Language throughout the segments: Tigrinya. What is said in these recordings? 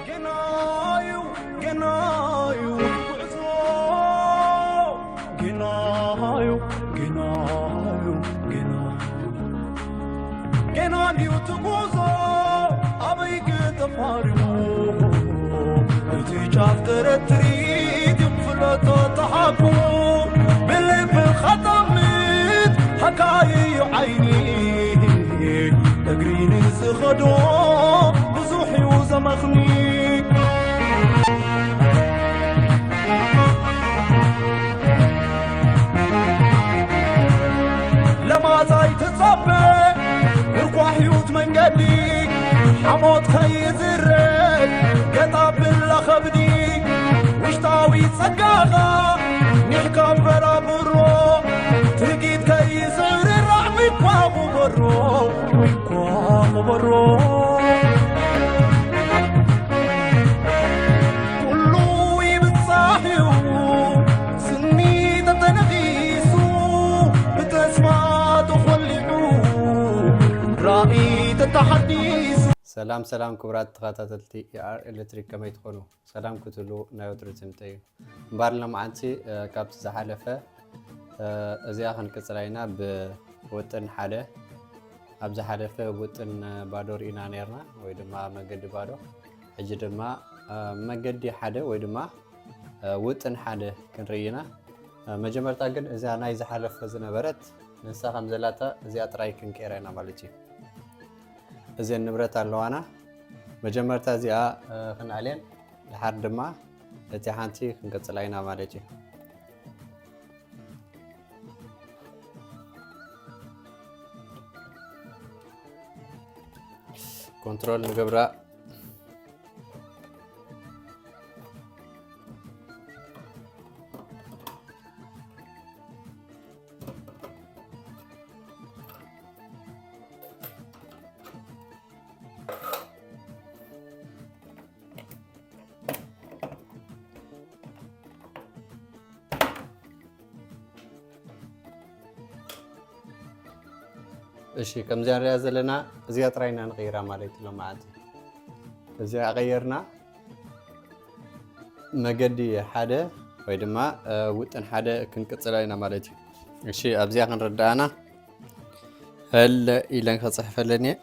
ገናዩ ገናዩ ጉዕዞ ገናዩ ገናዩ ገና ገና ድዩ ትጉዞ ኣበይ ክተፋርሙ እቲ ጫፍ ተረትሪት ይፍለጦ ተሓቁ ብልብኻ ጠምት ሓካይዩ ዓይኒ እግሪ ንዝኸዶ ብዙሕ እዩ ዘመኽኒ ለማት ኣይትጸበ ምርኳሕ ህይወት መንገዲ ሓሞት ከይዝረግ ገጣ ብላ ከብዲ ውሽጣዊ ጸጋኻ ኒሕካ በራብሮ ትርጊት ከይስዕሪ ራዕሚ ኳ ክበሮ ኳ ክበሮ ኩሉ ይብጻሕ እዩ ስኒ ተተነኺሱ ብተስፋ ተኾሊዑ ራእይ ተተሓዲሱ ሰላም ሰላም ክቡራት ተኸታተልቲ ኤኣር ኤሌክትሪክ ከመይ ትኾኑ? ሰላም ክትህሉ ናይ ወትሩ ትምኒተይ እዩ። እምበኣር ሎማዓንቲ ካብቲ ዝሓለፈ እዚኣ ክንቅጽላ ኢና ብውጥን ሓደ ኣብ ዝሓለፈ ውጥን ባዶ ርኢና ነርና ወይ ድማ መንገዲ ባዶ ሕጂ ድማ መንገዲ ሓደ ወይ ድማ ውጥን ሓደ ክንርኢ ኢና። መጀመርታ ግን እዚኣ ናይ ዝሓለፈ ዝነበረት ንሳ ከም ዘላታ እዚኣ ጥራይ ክንቀይራ ኢና ማለት እዩ። እዘን ንብረት ኣለዋና። መጀመርታ እዚኣ ክንኣልየን ድሓር ድማ እቲ ሓንቲ ክንቅጽላ ኢና ማለት እዩ። ኮንትሮል ንገብራ። እሺ ከምዚኣ ንሪኣ ዘለና እዚኣ ጥራይ ኢና ንቕይራ ማለት እዩ። ሎማዓንቲ እዚኣ ቀየርና መገዲ ሓደ ወይ ድማ ውጥን ሓደ ክንቅፅላ ኢና ማለት እዩ። እሺ ኣብዚኣ ክንርዳእና ሀለ ኢለን ከፅሕፈለን እየ።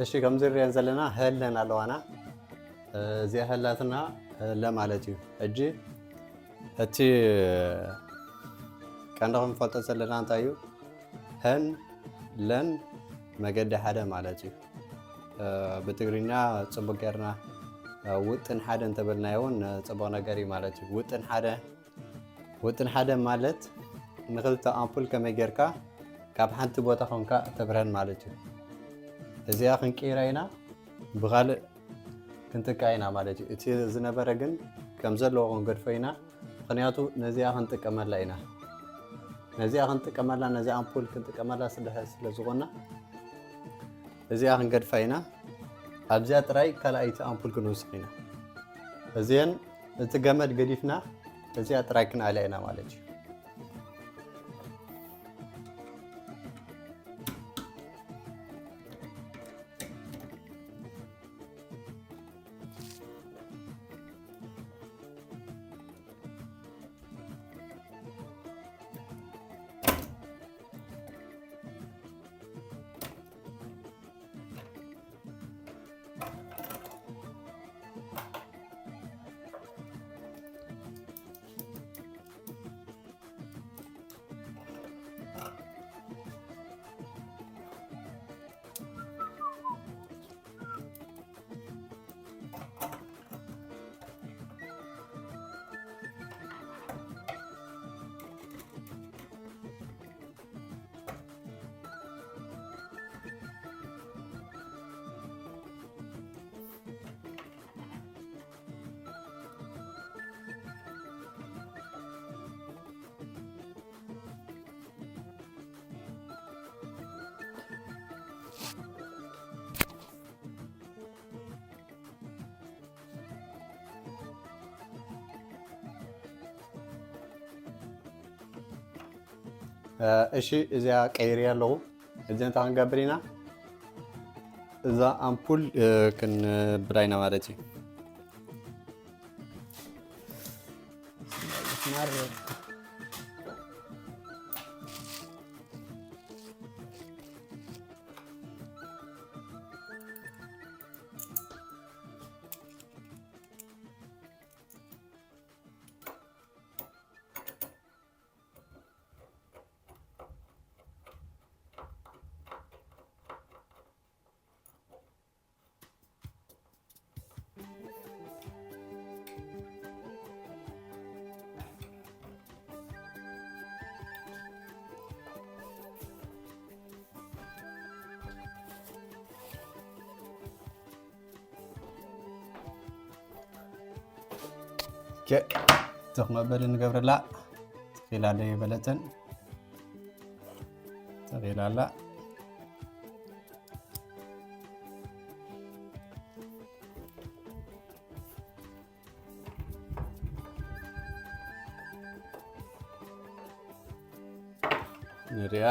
እሺ ከምዚ ንሪአን ዘለና ህለን ኣለዋና። እዚኣ ህላትና ህለ ማለት እዩ። ሕጂ እቲ ቀንዲ ክንፈልጦ ዘለና እንታይ እዩ? ህን ለን መገዲ ሓደ ማለት እዩ። ብትግርኛ ጽቡቅ ጌርና ውጥን ሓደ እንተበልናዮ እውን ጽቡቅ ነገር እዩ ማለት እዩ። ውጥን ሓደ ውጥን ሓደ ማለት ንክልተ ኣምፑል ከመይ ጌርካ ካብ ሓንቲ ቦታ ኮንካ ተብርሀን ማለት እዩ። እዚኣ ክንቅይራ ኢና ብኻልእ ክንጥቃ ኢና ማለት እዩ። እቲ ዝነበረ ግን ከም ዘለዎ ክንገድፎ ኢና። ምኽንያቱ ነዚኣ ክንጥቀመላ ኢና። ነዚኣ ክንጥቀመላ ነዚ ኣምፑል ክንጥቀመላ ስለ ዝኾና እዚኣ ክንገድፋ ኢና። ኣብዚኣ ጥራይ ካልኣይቲ ኣምፑል ክንውስኽ ኢና። እዚአን እቲ ገመድ ገዲፍና እዚኣ ጥራይ ክንኣልያ ኢና ማለት እዩ። እሺ፣ እዚኣ ቀይርያ ኣለኹ። እዚ እንታይ ክንገብር ኢና? እዛ ኣምፑል ክንብላ ኢና ማለት እዩ። ኦኬ፣ ትኽ መበሊ ንገብረላ። ተኺላ ዶ ይበለትን? ተኺላ ኣላ። ንሪኣ።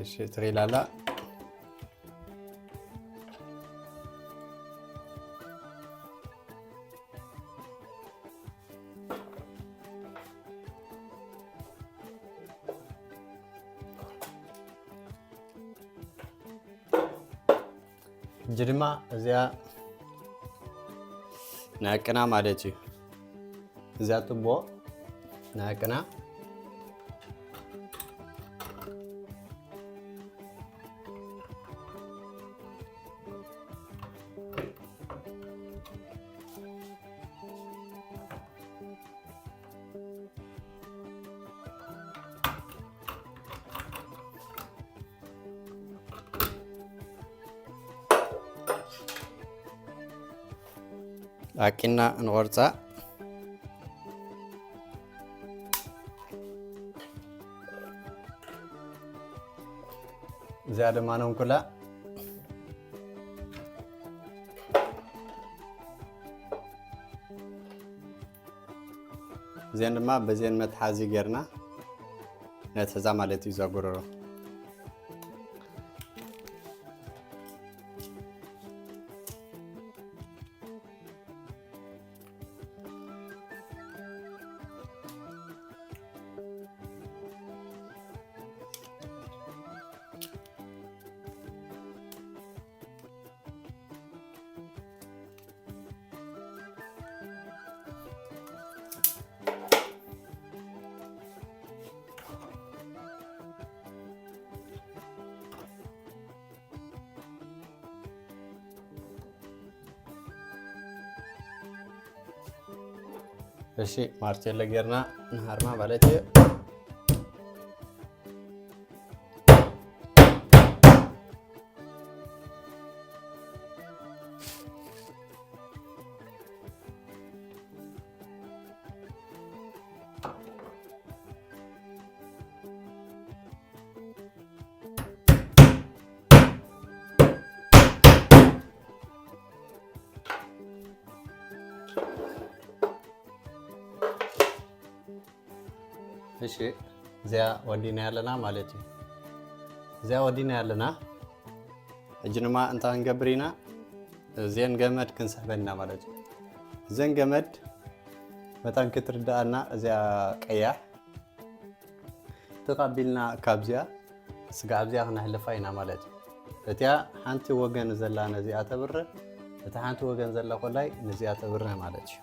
እሺ፣ ተኺላ ኣላ። ሕጂ ድማ እዚኣ ንዕቅና ማለት እዩ። እዚኣ ጡቦ ንዕቅና። ኣቂና እንቆርፃ። እዚኣ ድማ ነንኩላ። እዚአን ድማ በዚአን መትሓዚ ጌርና ነትሕዛ ማለት እዩ። እዛ ጎረሮ። እሺ፣ ማርቴሎ ጌርና ንሃርማ ማለት እዩ። እሺ፣ እዚኣ ወዲና ያለና ማለት እዩ። እዚኣ ወዲና ያለና። ሕጂ ድማ እንታይ ክንገብር ኢና? እዚአን ገመድ ክንስሕበን ኢና ማለት እዩ። እዘን ገመድ መታን ክትርድኣና፣ እዚኣ ቀያሕ ተቐቢልና ካብዚኣ ስጋዕ ኣብዚኣ ክነሕልፋ ኢና ማለት እዩ። እቲኣ ሓንቲ ወገን ዘላ ነዚኣ ተብርህ፣ እታ ሓንቲ ወገን ዘላ ኮላይ ነዚኣ ተብርህ ማለት እዩ።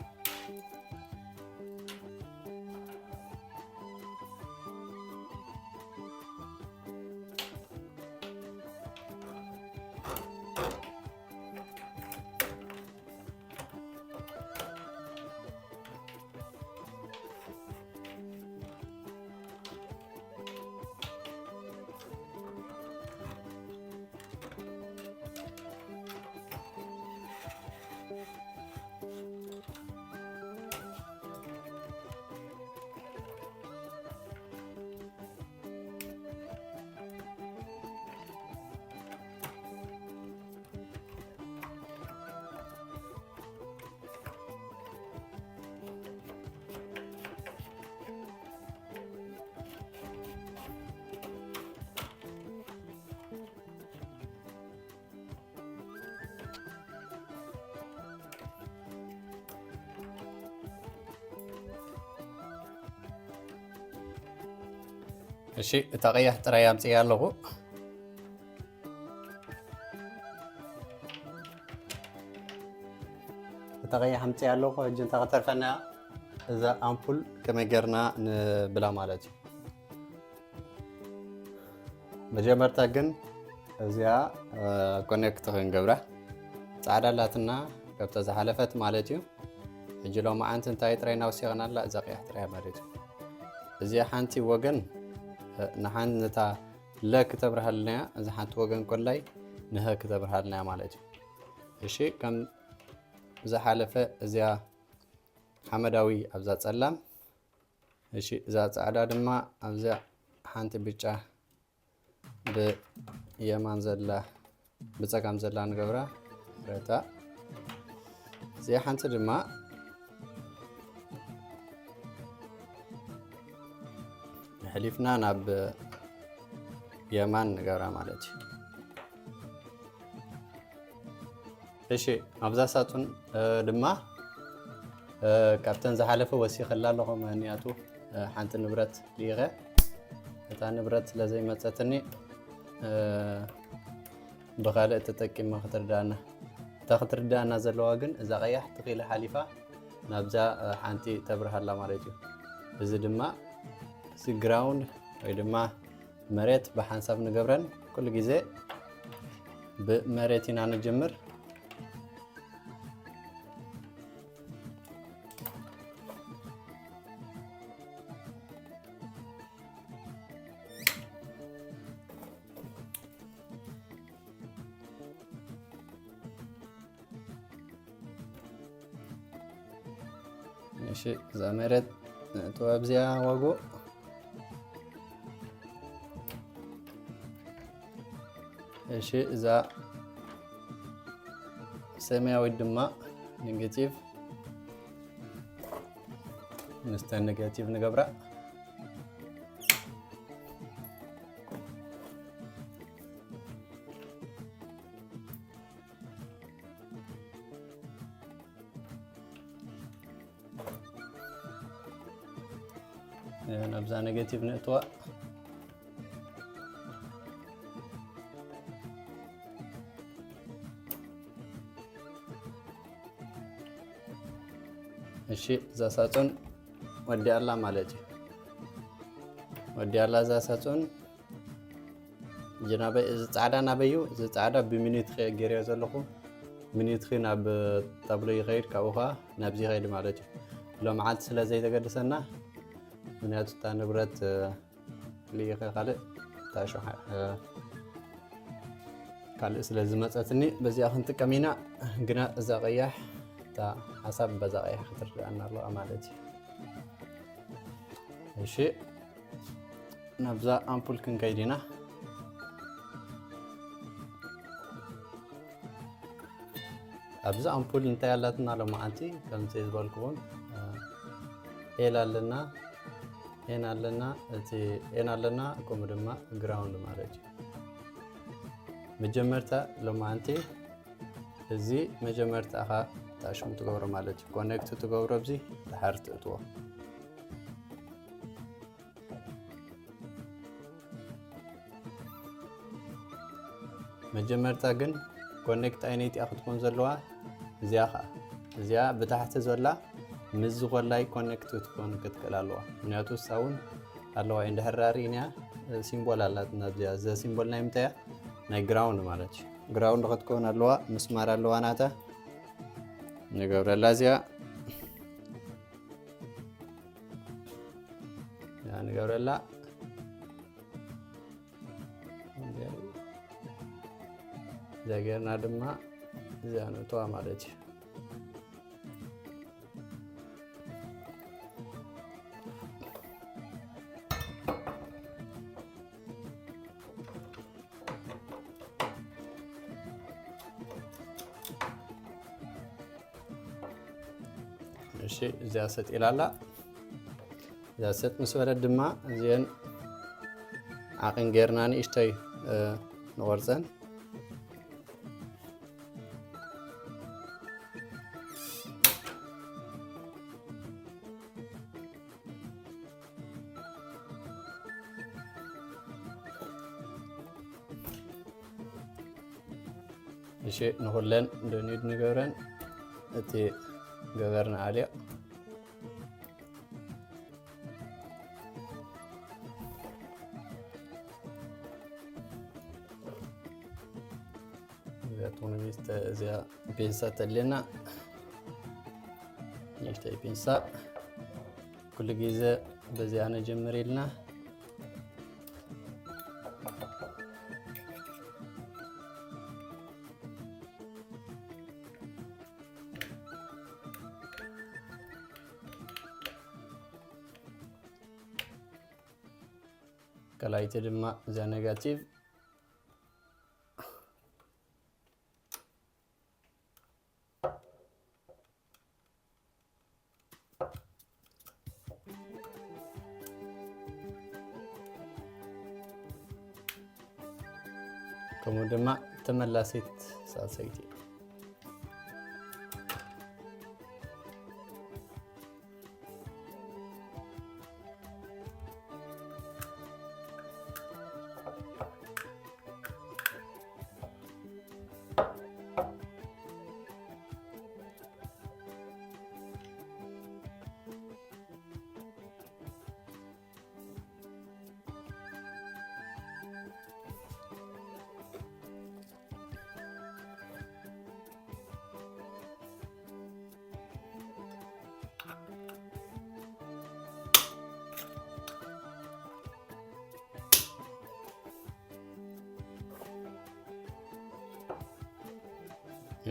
እሺ፣ እታ ቀያሕ ጥራይ ኣምፅያ ኣለኹ። እታ ቀያሕ ኣምፅያ ኣለኹ። ሕጂ እንታይ ከተርፈና? እዛ ኣምፑል ከመይ ጌርና ንብላ ማለት እዩ። መጀመርታ ግን እዚኣ ኮኔክት ክንገብራ፣ ፃዕዳ ኣላትና፣ ካብታ ዝሓለፈት ማለት እዩ። ሕጂ ሎማዓንቲ እንታይ ጥራይ እናወሲኸና ኣላ? እዛ ቀያሕ ጥራይ ማለት እዩ። እዚኣ ሓንቲ ወገን ንሓንቲ ነታ ለ ክተብርሃልና እያ፣ እዛ ሓንቲ ወገን ኮላይ ንሀ ክተብርሃልና እያ ማለት እዩ። እሺ፣ ከም ዝሓለፈ እዚኣ ሓመዳዊ ኣብዛ ጸላም፣ እሺ፣ እዛ ጻዕዳ ድማ ኣብዛ ሓንቲ ብጫ ብየማን ዘላ፣ ብጸጋም ዘላ ንገብራ። ረታ እዚኣ ሓንቲ ድማ ኣሕሊፍና ናብ የማን ንገብራ ማለት እዩ። እሺ፣ ኣብዛ ሳጹን፣ እ፣ ድማ፣ እ፣ ካብተን ዝሓለፈ ወሲኸላ ኣለኹ፣ ምኽንያቱ፣ እ፣ ሓንቲ ንብረት ልኢኸ፣ እታ ንብረት ስለ ዘይመጸትኒ፣ እ፣ ብኻልእ ተጠቂመ ክትርዳእና። እታ ክትርዳእና ዘለዋ ግን፣ እዛ ቀያሕ ትኺለ ሓሊፋ ናብዛ፣ እ፣ ሓንቲ ተብርሃላ ማለት እዩ። እዚ ድማ፣ እዚ ግራውንድ ወይ ድማ መሬት ብሓንሳብ ንገብረን። ኩሉ ግዜ ብመሬት ኢና ንጅምር። እሺ፣ እዛ መሬት ነእትዋ ኣብዚኣ ዋጉ። እሺ፣ እዛ ሰማያዊት ድማ ኔጌቲቭ፣ ምስተ ኔጌቲቭ ንገብራ። ናብዛ ኔጌቲቭ ነእትዋ። እሺ፣ እዛ ሳጹን ወዲኣላ ማለት እዩ። ወዲኣላ እዛ ሳጹን። እዚ ናበይ፣ እዚ ጻዕዳ ናበይ እዩ? እዚ ጻዕዳ ብሚኒትኺ እየ ገይረዮ ዘለኹ። ሚኒትኺ ናብ ታብሎ ይኸይድ፣ ካብኡ ኸዓ ናብዚ ይኸይድ ማለት እዩ። ሎምዓንቲ ስለ ዘይተገደሰና፣ ምኽንያቱ እታ ንብረት፣ እ፣ ልኢኸ ካልእ፣ እታ ሸውዓ-፣ እ፣ ካልእ ስለ ዝመጸትኒ በዚኣ ክንጥቀም ኢና። ግና እዛ ቀያሕ፣ እታ ሓሳብ በዛ ቀያሕ ክትርድኣና ኣለዋ ማለት እዩ። እሺ። ናብዛ ኣምፑል ክንከይድ ኢና። ኣብዚ ኣምፑል እንታይ ኣላትና ሎማዓንቲ? ከምዚ ዝበልኩኹም፣ እ፣ ኤል ኣለና፣ ኤን ኣለና፣ እቲ ኤን ኣለና፣ ከምኡ ድማ ግራውንድ ማለት እዩ። መጀመርታ ሎማዓንቲ እዚ መጀመርታ ኢኻ ታሽሙ ትገብሮ ማለት እዩ። ኮኔክት ትገብሮ ኣብዚ ድሓር ትእትዎ። መጀመርታ ግን ኮኔክት ኣይነይቲኣ ክትኮን ዘለዋ፣ እዚኣ ኸዓ፣ እዚኣ ብታሕቲ ዘላ ምስ ዝኾላይ ኮኔክት ክትኮን ክትክእል ኣለዋ። ምኽንያቱ እሳ እውን ኣለዋ፣ እንድሕር ርኢናያ፣ ሲምቦል ኣላትና እዚኣ። እዛ ሲምቦል ናይ ምንታይ እያ? ናይ ግራውንድ ማለት እዩ። ግራውንድ ክትኮን ኣለዋ፣ ምስማር ኣለዋ ናታ። ንገብረላ እዚኣ። እዚኣ ንገብረላ። እዚኣ ጌርና ድማ እዚኣ ነእትዋ ማለት እዩ። እሺ፣ እዚኣ ሰጥ ኢላ ኣላ። እዚኣ ሰጥ ምስ በለት ድማ እዚአን ዓቕን ጌርና ንእሽተይ፣ እ፣ ንቖርፀን። እሺ፣ ንኹለን ደኒድ ንገብረን። እቲ ገበርና ኣልዮ። እዚኣ ቶርነቢስ ተ-፣ እዚኣ ፔንሳ ተድልየና። ንእሽተይ ፔንሳ። ኩሉ ግዜ በዚኣ ነጀምር ኢልና። ካልኣይቲ ድማ እዛ ኔጋቲቭ። ከምኡ ድማ ተመላሲት ሳልሰይቲ።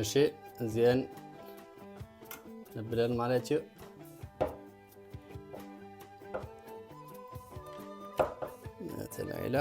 እሺ፣ እዚአን ነብለን ማለት እዩ። ተላኢላ።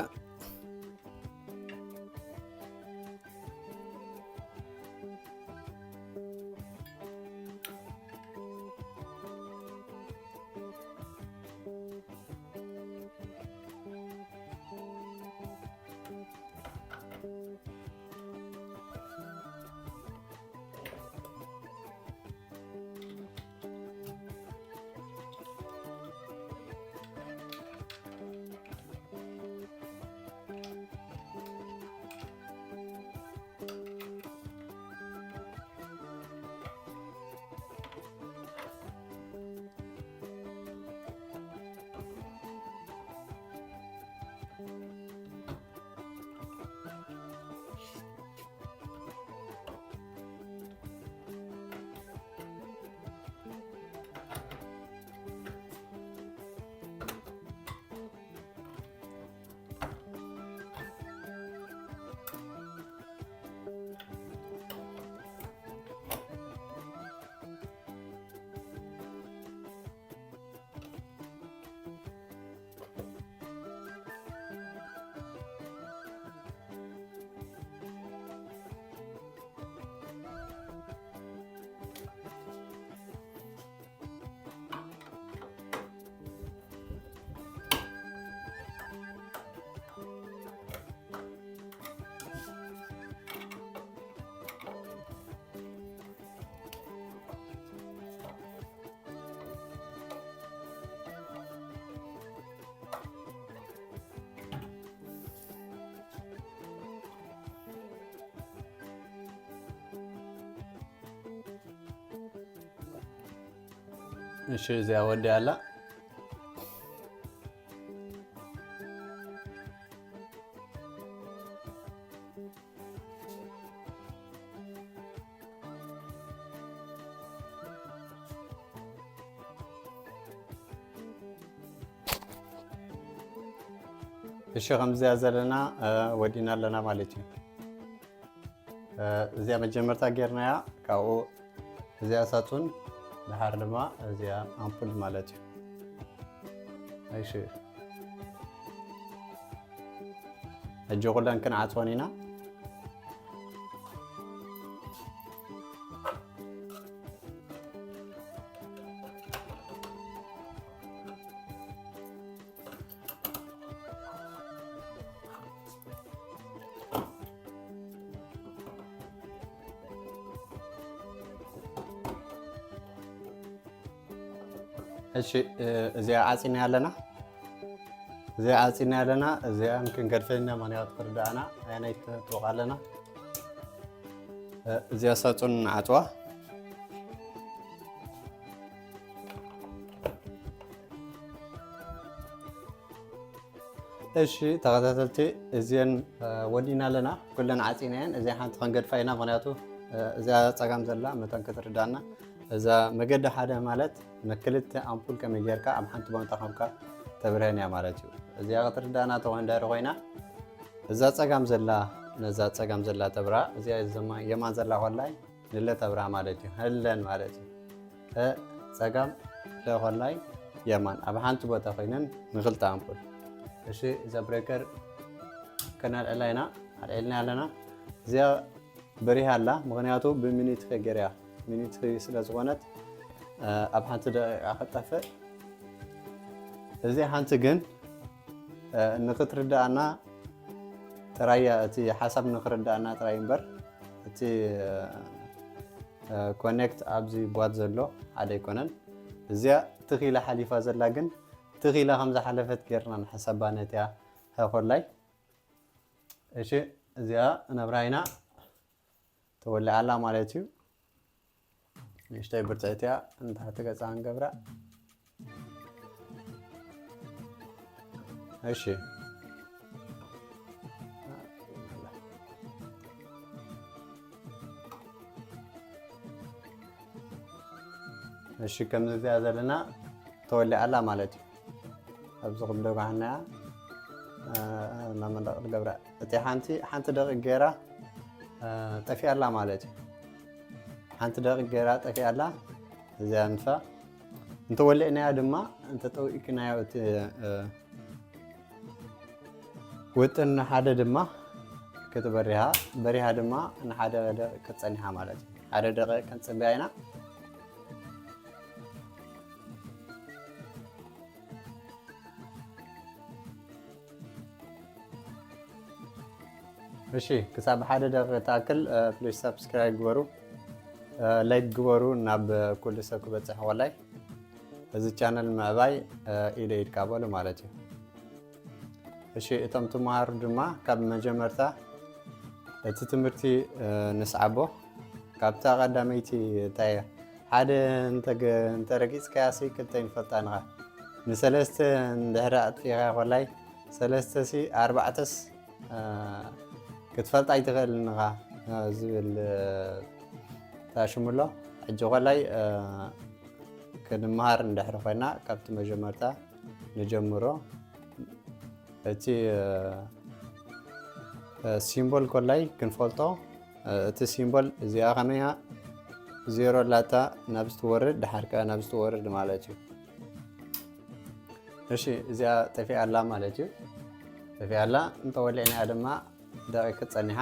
እሺ፣ እዚኣ ወዲኣ ኣላ። እሺ፣ ከምዚኣ ዘለና፣ እ፣ ወዲና ኣለና ማለት እዩ። እ፣ እዚኣ መጀመርታ ጌርናያ፣ ካብኡ እዚኣ ሳጹን፣ ድሓር ድማ እዚኣ ኣምፑል ማለት እዩ። እሺ፣ ሕጂ ኩለን ክንዓጽወን ኢና። እሺ፣ እ፣ እዚኣ ዓጺና ኣለና። እዚኣ ዓጺና ኣለና። እዚኣ ክንገድፈ ኢና፣ ምኽንያቱ ክርዳእና ኣየናይ ትወቕ ኣለና። እዚኣ ሳጹን ንዓጽዋ። እሺ ተኸታተልቲ፣ እዚአን ወዲእና ኣለና፣ ኩለን ዓጺናየን። እዚኣ ሓንቲ ክንገድፋ ኢና፣ ምኽንያቱ እዚኣ ጸጋም ዘላ መታን ክትርዳና። እዛ መገዲ ሓደ ማለት ንክልተ ኣምፑል ከመይ ጌርካ ኣብ ሓንቲ ቦታ ኮንካ ተብርሀን እያ ማለት እዩ። እዚኣ ክትርዳና ተኾይና ድሕሪ ኮይና፣ እዛ ጸጋም ዘላ፣ ነዛ ጸጋም ዘላ ተብራ፣ እዚኣ የማን ዘላ ኮላይ ንለ ተብራ ማለት እዩ። ህለን ማለት እዩ። ጸጋም ለኾላይ የማን ኣብ ሓንቲ ቦታ ኮይነን ንክልተ ኣምፑል። እሺ፣ እዛ ብሬከር ከነልዕላ ኢና፣ ኣልዒልና ኣለና። እዚኣ በሪሃ ኣላ፣ ምኽንያቱ ብሚኒት ከገርያ፣ ሚኒት ስለ ዝኾነት ኣብ ሓንቲ ደቂቃ ክጠፍእ። እዚ ሓንቲ ግን ንክትርዳእና ጥራይ እያ፣ እቲ ሓሳብ ንክርዳእና ጥራይ እምበር እቲ ኮኔክት ኣብዚ ቧት ዘሎ ሓደ ኣይኮነን። እዚኣ ትኺላ ሓሊፋ ዘላ ግን ትኺላ ከም ዝሓለፈት ጌርና ንሓሳባ ነቲያ ሀኮላይ። እሺ፣ እዚኣ ነብራይና ተወሊዓ ኣላ ማለት እዩ። ንእሽተይ ብርትዕት እያ፣ ንታሕቲ ገጻ ክንገብራ። እሺ። እሺ፣ ከምዚ እዚኣ ዘለና ተወሊዓ ኣላ ማለት እዩ። ኣብዚ ክብደጓ ሓናያ ናብ መንደቕ ትገብራ። እቲ ሓንቲ፣ ሓንቲ ደቂቕ ገይራ ጠፊኣላ ማለት እዩ። ሓንቲ ደቂቕ ገይራ ጠፊኣላ። እዚኣ ንፋ እንተወሊዕናያ ድማ፣ እንተጠውኢክናዮ እቲ ውጥን ንሓደ ድማ ክትበሪሃ፣ በሪሃ ድማ ንሓደ ደቂቕ ክትጸኒሓ ማለት እዩ። ሓደ ደቂቕ ክንጽበያ ኢና። እሺ፣ ክሳብ ሓደ ደቂቕ ትኣክል ፕሊስ ሳብስክራይብ ግበሩ፣ ላይክ ግበሩ፣ ናብ ኩሉ ሰብ ክበጽሕ ወላይ እዚ ቻነል ምዕባይ ኢደ ኢድካ በሉ ማለት እዩ። እሺ፣ እቶም ትምሃሩ ድማ ካብ መጀመርታ እቲ ትምህርቲ ንስዓቦ። ካብታ ቀዳመይቲ እንታይ እያ? ሓደ እንተገ-፣ እንተረጊጽካያ ሲ ክልተ ይንፈልጣ ንኻ። ንሰለስተ እንድሕር ኣጥፊእኻ ኮላይ ሰለስተ ሲ ኣርባዕተስ ክትፈልጣ ኣይትኽእልን ኢኻ ዝብል ታሽሙ ኣሎ። ሕጂ ኮላይ ክንምሃር እንድሕር ኮይና ካብቲ መጀመርታ ንጀምሮ። እቲ ሲምቦል ኮላይ ክንፈልጦ፣ እቲ ሲምቦል እዚኣ ከመያ ዜሮ ላታ ናብ ዝትወርድ፣ ድሓር ከኣ ናብ ዝትወርድ ማለት እዩ። እሺ፣ እዚኣ ጠፊኣ ኣላ ማለት እዩ። ጠፊኣ ኣላ፣ እንተወሊዕናያ ድማ ደቂቕ ክትጸኒሓ፣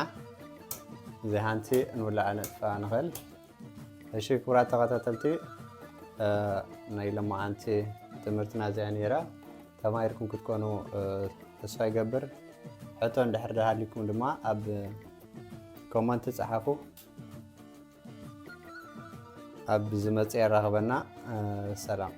እዚ ሓንቲ ንውላዓ ነጥፋ ንኽእል። እሺ፣ ክቡራት ተኸታተልቲ፣ ናይ ሎማዓንቲ ትምህርትና እዚኣ ነይራ። ተማሂርኩም ክትኮኑ ተስፋ ይገብር። ሕቶ እንድሕር ደሃሊኩም ድማ ኣብ ኮመንት ጸሓፉ። ኣብ ዝመጽእ የራኽበና። ሰላም።